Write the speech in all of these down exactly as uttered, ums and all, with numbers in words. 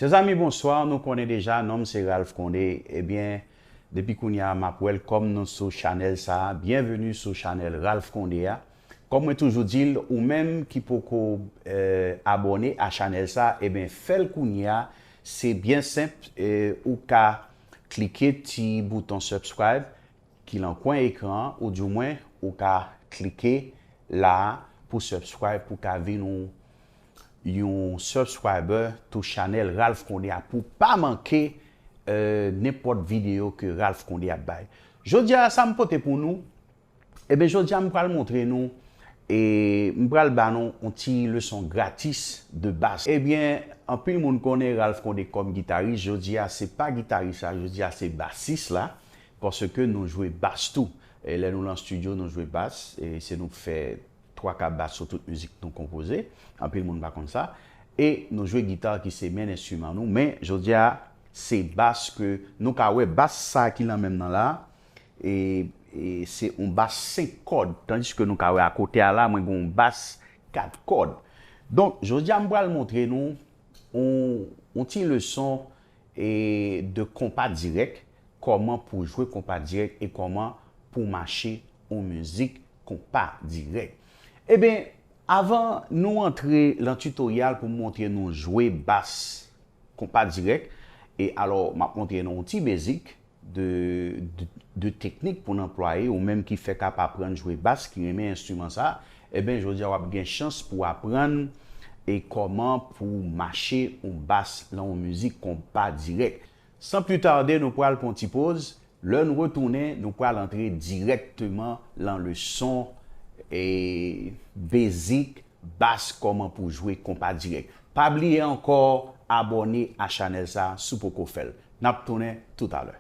Chèzanmi, bonswa. Nou konnen deja, non m se Ralph Condé. Ebyen, depi kounye a, m ap welcome nou sou chanèl sa a. Byenveni sou chanèl Ralph Condé a. Kòm mwen toujou di l, ou menm ki poko, eh, abòne a chanèl sa a, ebyen, fè l kounye a. Se byen senp, eh, ou ka klike ti bouton subscribe ki lan kwen ekran an, oudimwen ou ka klike la a pou subscribe, pou ka vin yon, yon subscriber to chanèl Ralph Condé a pou pa manke, eh, nenpòt videyo ke Ralph Condé ap bay. Jodi a, sa m pote pou nou, ebyen, jodi a, m pral montre nou, e m pral ba nou yon ti leson gratis de bas. Ebyen, anpil moun konnen Ralph Condé kòm gitaris. Jodi a, se pa gitaris la, jodi a, se basis la, paske nou jwe bas tou. E lè nou lan estidyo, nou jwe bas, e se nou k fè twa ka bas sou tout mizik nou konpoze. Anpil moun pa konn sa. E nou jwe gita ki se men enstriman nou, men jodi a, se bas ke nou ka wè, bas sa ki lan men m nan la, e, e se yon bas senk kòd, tandiske nou ka wè akote a la, mwen gen yon bas kat kòd. Donk, jodi a, m pral montre nou yon, yon ti leson, e, de konpa dirèk, kòman pou jwe konpa dirèk e kòman pou mache yon mizik konpa dirèk. Ebyen, avan nou antre lan tutorial pou m montre nou jwe bas konpa dirèk, e alò, m ap montre nou yon ti bezik de, de, de teknik pou n anplwaye, ou menm ki fèk ap aprann jwe bas, ki renmen enstriman sa, ebyen, jodi a w ap gen chans pou aprann e kòman pou mache yon bas lan yon mizik konpa dirèk. San pli tade, nou pral pran yon ti poz. Lè nou retounen, nou pral antre dirèkteman lan leson e bezik bas, kòman pou jwe konpa dirèk. Pa bliye ankò, abòne a chanèl sa si w poko fè l. N ap tounen toutalè.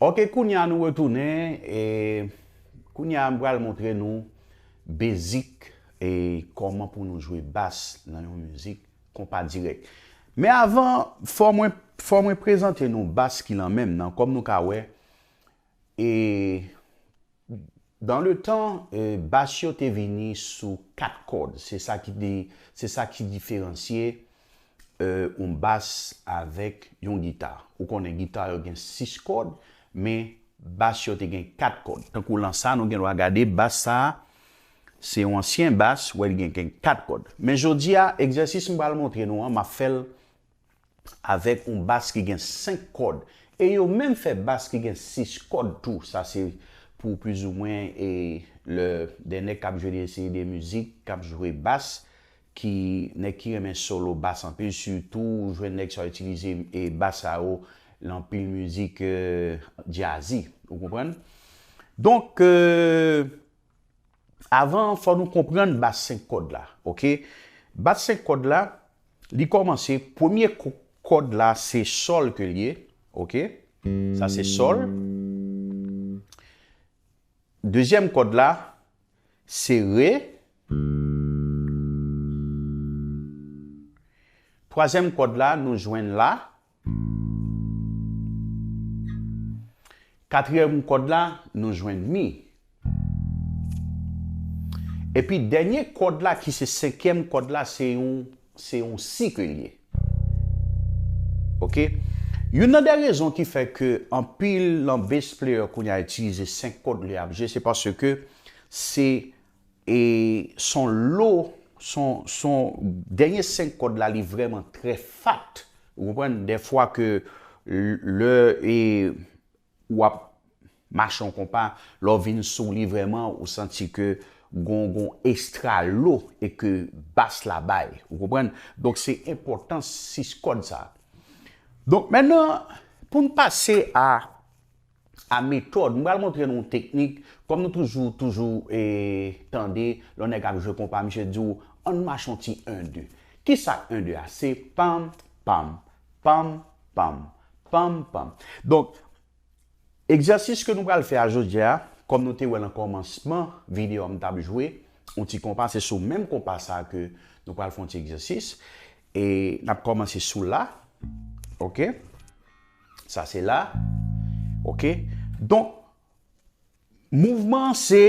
Ok, kounye a nou retounen, e kounye a m pral montre nou bezik e kòman pou nou jwe bas nan yon mizik konpa dirèk. Men avan, fò mwen, fò mwen prezante nou bas ki lan men m nan, kòm nou ka wè, e dans le temps, e, bas yo te vini sou kat kòd. Se sa ki di, se sa ki diferansye, e, yon bas avèk yon gita. Ou konnen gita yo gen sis kòd, men bas yo te gen kat kòd. Tankou lan sa, nou gen dwa gade bas sa a, se yon ansyen bas, wè li gen, gen kat kòd. Men jodi a, egzèsis m pral montre nou an, m ap fè l avèk yon bas ki gen senk kòd. E yo menm fè bas ki gen sis kòd tou. Sa se pou plizoumwen, e, lè de nèg k ap jwe de seri de mizik, k ap jwe bas, ki, nèg ki renmen solo bas anpil, sitou ou jwenn nèg sa yo itilize, e, bas sa yo lan anpil mizik, e, djazi. Ou konprann? Donk, e, avan, fò nou konprann bas senk kòd la, ok? Bas senk kòd la, li kòmanse, premye ko-, kòd la, se sòl ke l ye, ok? Sa se sòl. Dezyèm kòd la, se re. Twazyèm kòd la, nou jwenn la. Katriyèm kòd la, nou jwenn mi. Epi dènye kòd la, ki se senkyèm kòd la, se yon, se yon si ke l ye. Ok? Youn nan de rezon ki fè ke anpil nan bass player kounye a itilize senk kòd lè y ap jwe, se paske se, e, s on lo, s on, s on dènye senk kòd la, li vrèman trè fat. Ou konprann? Dèfwa ke l-, lè, e, w ap mache yon konpa, lè w vin sou li vrèman, ou santi ke gon, gon ekstra lo e ke bas la bay. Ou konprann? Donk, se enpòtans sis kòd sa. Donk, mentnan, pou n pase a, a metòd, m pral montre nou yon teknik, kòm nou toujou, toujou, e, tande, lè yon nèg ap jwe konpa, misye di w, ann mache yon ti en de. Kisa k en de a? Se pam, pam, pam, pam, pam, pam. Donk, egzèsis ke nou pral fè a jodi a, kòm nou te wè nan kòmansman videyo a, m t ap jwe yon ti konpa, se sou menm konpa sa a ke nou pral fè yon ti egzèsis. E n ap kòmanse sou la. Oke? Sa se la. Oke? Donk, mouvman an se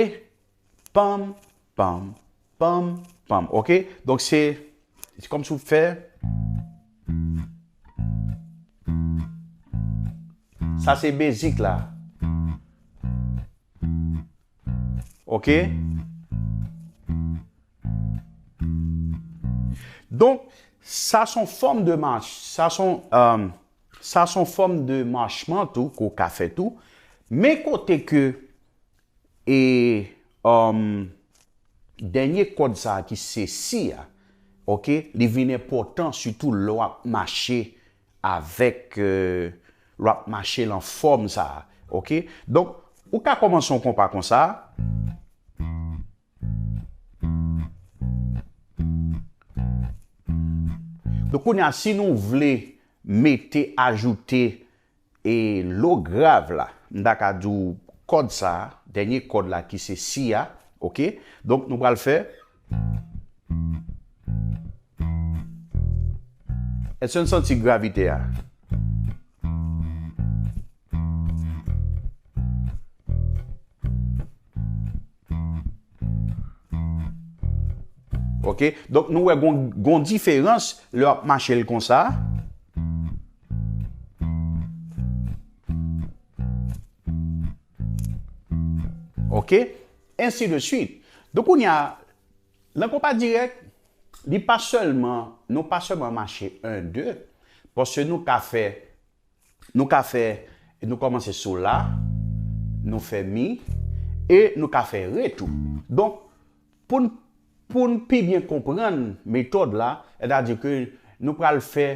pam, pam, pam, pam. Oke? Donk, se, se kòmsi w fè. Sa se basic la. Oke? Donk, sa se yon fòm de mach, sa se yon, um, sa se yon fòm de machman tou, ke w ka fè tou. Men kote ke, e, um, dènye kòd sa a ki se si a, oke, li vin enpòtan, sitou lè w ap mache avèk, euh, lè w ap mache lan fòm sa a, oke? Donk, ou ka kòmanse yon konpa konsa. Donk, kounye a, si nou vle mete, ajoute, e lo grav la, m ta ka di w kòd sa a, dènye kòd la ki se si a, oke? Donk, nou pral fè. Èske n santi gravite a? Oke? Donk, nou wè gon, gon diferans lè w ap mache l konsa. Oke? Ainsi de suite. Donk, kounye a, lan konpa dirèk, li pa sèlman, nou pa sèlman mache en, de, paske nou ka fè, nou ka fè, nou kòmanse sou la, nou fè mi, e nou ka fè re tou. Donk, pou n, pou n pi byen konprann metòd la, sètadi ke nou pral fè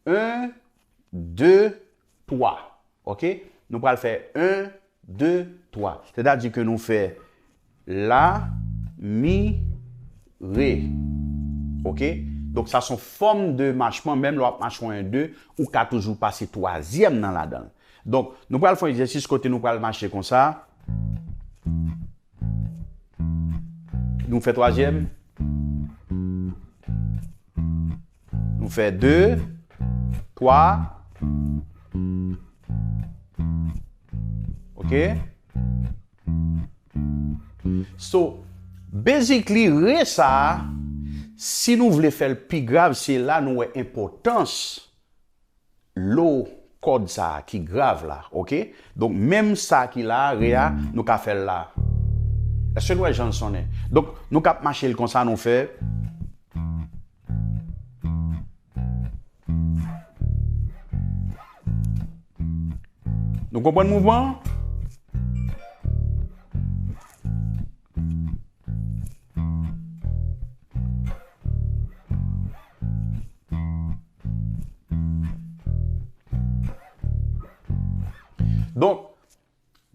en, de, twa. Oke? Nou pral fè en, de, twa. Sètadi ke nou fè la, mi, re. Oke? Donk, sa se yon fòm de machman. Menm lè w ap mache yon en, de, ou ka toujou pase twazyèm nan ladan l. Donk, nou pral fè yon egzèsis kote nou pral mache konsa. Nou fè twazyèm. Nou fè de, twa. Oke? So, basically, re sa a, si nou vle fè l pi grav, se la nou wè enpòtans lo kòd sa a ki grav la, oke? Donk, menm sa ki la a, re a, nou ka fè l la. Èske n wè jan l sonnen? Donk, nou ka ap mache l konsa, nou fè. Nou konprann mouvman an? Donk,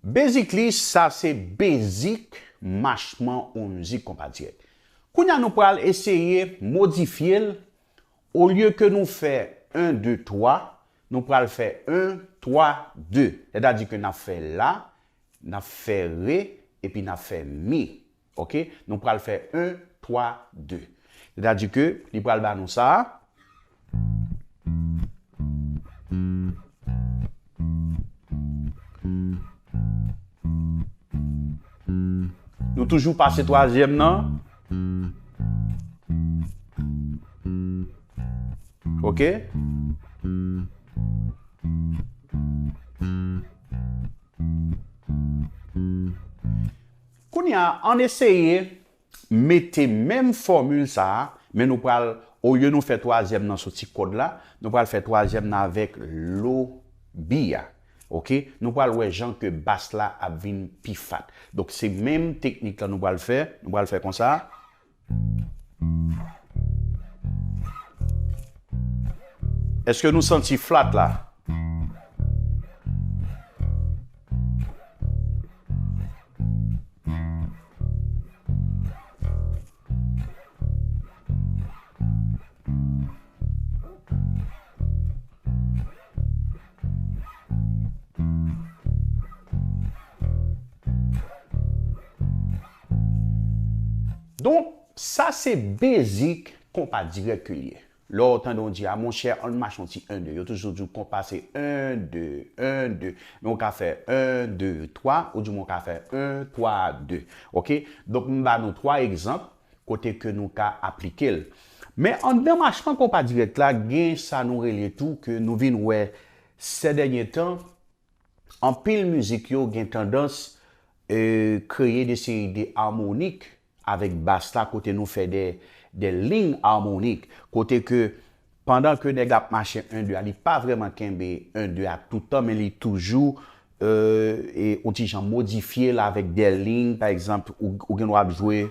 basically, sa se basic machman yon mizik konpa dirèk. Kounye a nou pral eseye modifye l, olye ke nou fè en, de, twa, nou pral fè en, twa, de. Sètadi ke n ap fè la, n ap fè re, epi n ap fè mi. Oke? Nou pral fè en, twa, de. Sètadi ke li pral ba nou sa. Nou toujou pase twazyèm nan. Oke? Kounye a, ann eseye mete menm fòmil sa a, men nou pral, olye nou fè twazyèm nan sou ti kòd la, nou pral fè twazyèm nan avèk lo bi a. Oke? Nou pral wè jan ke bas la ap vin pi fat. Donk, se menm teknik la nou pral fè, nou pral fè konsa. Èske nou santi flat la? Donk, sa se basic konpa dirèk ke l ye. Lè w tande yon di, a monchè, ann mache yon ti en de. Yo toujou di w konpa se en de, en de. Men w ka fè en de twa, ou di mwen w ka fè en twa de. Oke? Donk, m ba nou twa egzanp kote ke nou ka aplike l. Men anndan machman konpa dirèk la, gen sa nou rele tou ke nou vin wè sè dènye tan, anpil mizik yo gen tandans, e, kreye de seri de amoni avèk bas la, kote nou fè de, de liy amoni, kote ke pandan ke nèg ap mache en de a, li pa vrèman kenbe en de a tout tan, men li toujou, e, e, yon ti jan modifye l avèk de liy, pa egzanp, ou, ou gen dwa ap jwe.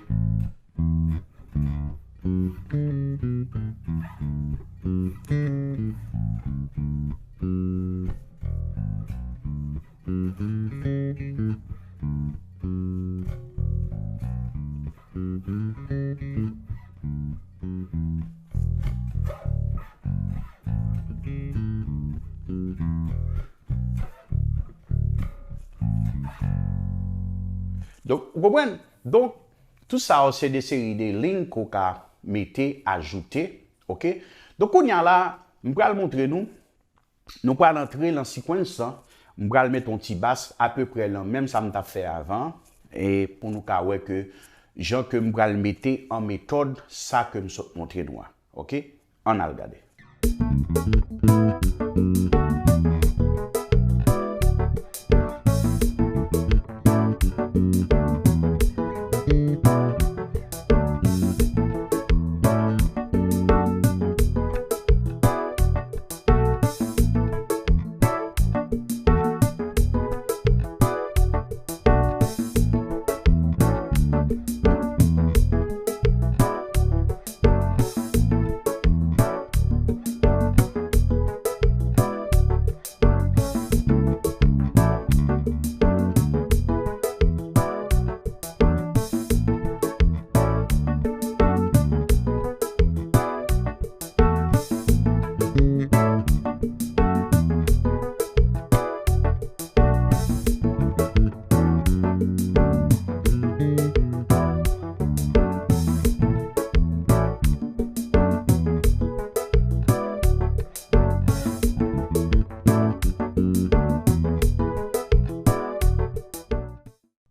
Donk, ou konprann? Donk, tout sa yo se de seri de liy ke w ka mete, ajoute, oke? Donk, kounye a la, m pral montre nou, nou pral antre nan sequence lan, m pral mete yon ti bas apeprè nan menm sa m t ap fè avan, e pou nou ka wè ke jan ke m pral mete an metòd sa ke m sot montre nou a, oke? Ann al gade.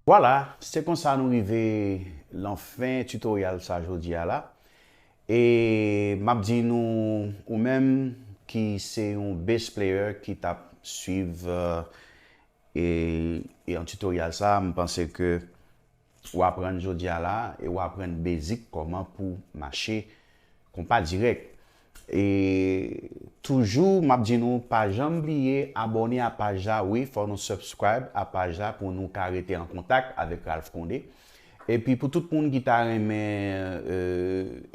Vwala, se konsa nou rive lan fen tutorial sa jodi a la. E m ap di nou, ou menm ki se yon bass player ki t ap swiv, e, e an tutorial sa, m panse ke w aprann jodi a la, e w aprann basic kòman pou mache konpa dirèk. E toujou, m ap di nou, pa janm bliye abòne a paj la. Wi, fò nou subscribe a paj la pou nou ka rete an kontak avèk Ralph Condé. Epi pou tout moun ki ta renmen, e,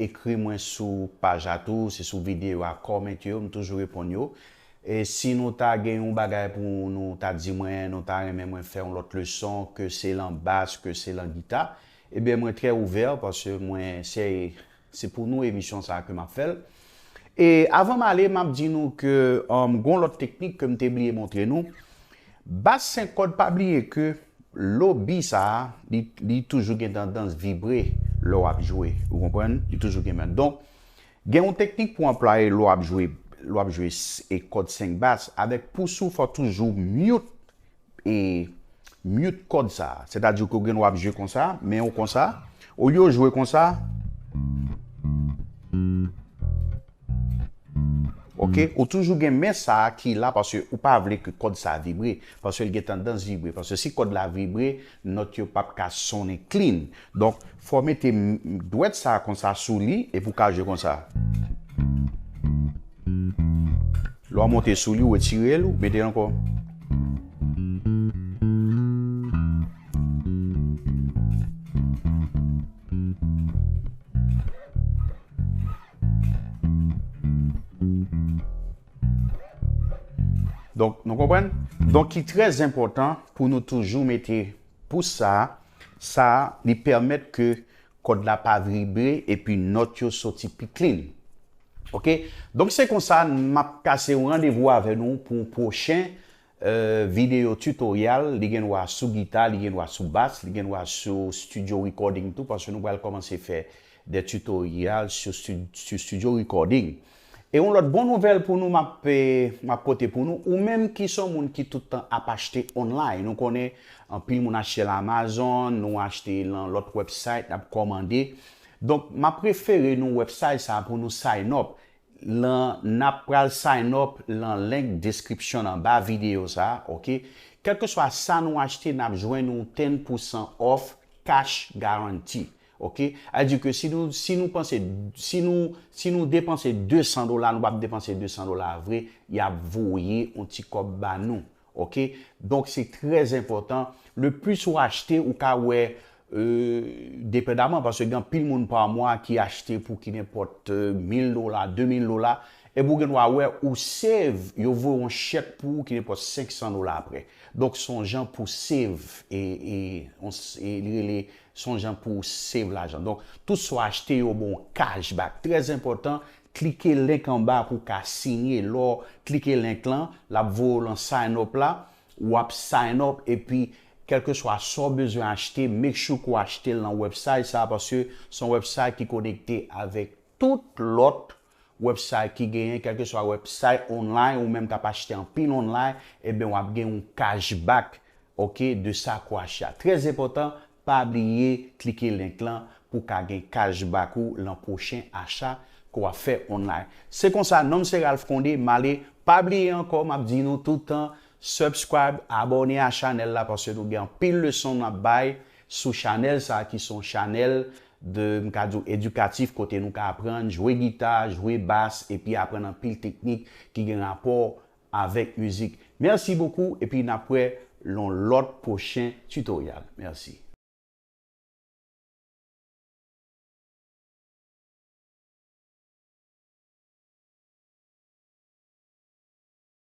ekri mwen sou paj la tou, se sou videyo a, comment yo, m toujou reponn yo. E si nou ta gen yon bagay pou nou ta di mwen, nou ta renmen mwen fè yon lòt leson, ke se lan bas, ke se lan gita, ebyen mwen trè ouvè, paske mwen se, se pou nou emisyon sa a ke m ap fè l. E avan m ale, m ap di nou ke, um, gon lòt teknik ke m te bliye montre nou. Bas senk kòd, pa bliye ke lobi sa a, li, li toujou gen tandans vibre lè w ap jwe. Ou konprann? Li toujou gen men. Donk, gen yon teknik pou anplwaye lè w ap jwe, lè w ap jwe s-, e kòd senk bas. Avèk pous ou, fò toujou mute, e mute kòd sa a. Sètadi ke w gen dwa ap jwe konsa, men w konsa. Olye w jwe konsa, oke, ou toujou gen men sa a ki la, paske ou pa vle ke kòd sa a vibre, paske l gen tandans vibre, paske si kòd la vibre, nòt yo p ap ka sonnen clean. Donk, fò w mete m-, m-, dwèt sa a konsa sou li, epi w ka jwe konsa. Lè w monte sou li, ou retire l, ou mete l ankò. Donk, nou konprann? Donk, ki trè enpòtan pou nou toujou mete pous sa a, sa a, li pèmèt ke kòd la pa vibre epi nòt yo soti pi clean. Ok? Donk, se konsa, m ap kase yon randevou avè nou pou yon pwochen euh, videyo tutorial, li gen dwa sou gita, li gen dwa sou bas, li gen dwa sou studio recording tou, paske nou pral kòmanse fè de tutorial sou stu- sou studio recording. E yon lòt bon nouvèl pou nou, m ap, eh, m ap pote pou nou, ou menm ki se yon moun ki tout tan ap achte online, nou konnen anpil moun achte lan Amazon, nou achte lan lòt website, n ap kòmande. Donk, m ap refere nou website sa a pou nou sign up. Lan, n ap pral sign up lan link description anba videyo sa a, ok? Kèlkeswa sa nou achte, n ap jwenn yon ten pousan off cash guarantee, ok? Sa vle di ke si nou, si nou panse, si nou, si nou depanse de san dola, nou p ap depanse de san dola vre, y ap voye yon ti kòb ba nou, ok? Donk, se trè enpòtan. Le plis ou achte, ou ka wè, euh, depandaman, paske gen anpil moun pa mwa ki achte pou ki nenpòt, euh, mil dola, de mil dola, epi ou gen dwa wè ou save, yo voye yon chèk pou ou ki nenpòt senk san dola apre. Donk, se yon jan pou save, e, e, on s- e li rele, se yon jan pou save lajan. Donk, tout sa w achte, yo ba w cashback. Trè enpòtan, klike link anba pou w ka siyen. Lè w klike link lan, l ap voye w lan sign up la, w ap sign up, epi kèlkeswa sa w bezwen achte, make sure ke w achte l nan website sa, paske se yon website ki konekte avèk tout lòt website ki genyen, kèlkeswa website online ou menm k ap achte anpil online, ebyen w ap gen yon cashback, ok, de sa ke w achte a. Trè enpòtan, pa bliye klike link lan pou w ka gen cashback ou lan pwochen acha ke w ap fè online. Se konsa, non m se Ralph Condé, m ale, pa bliye ankò, m ap di nou tout tan, subscribe, abòne a chanèl la, paske nou gen anpil leson n ap bay sou chanèl sa a ki se yon chanèl de, m ka di w, edikatif, kote nou ka aprann jwe gita, jwe bas, epi aprann anpil teknik ki gen rapò avèk mizik. Mèsi bokou, epi n ap wè lan lòt pwochen tutorial. Mèsi.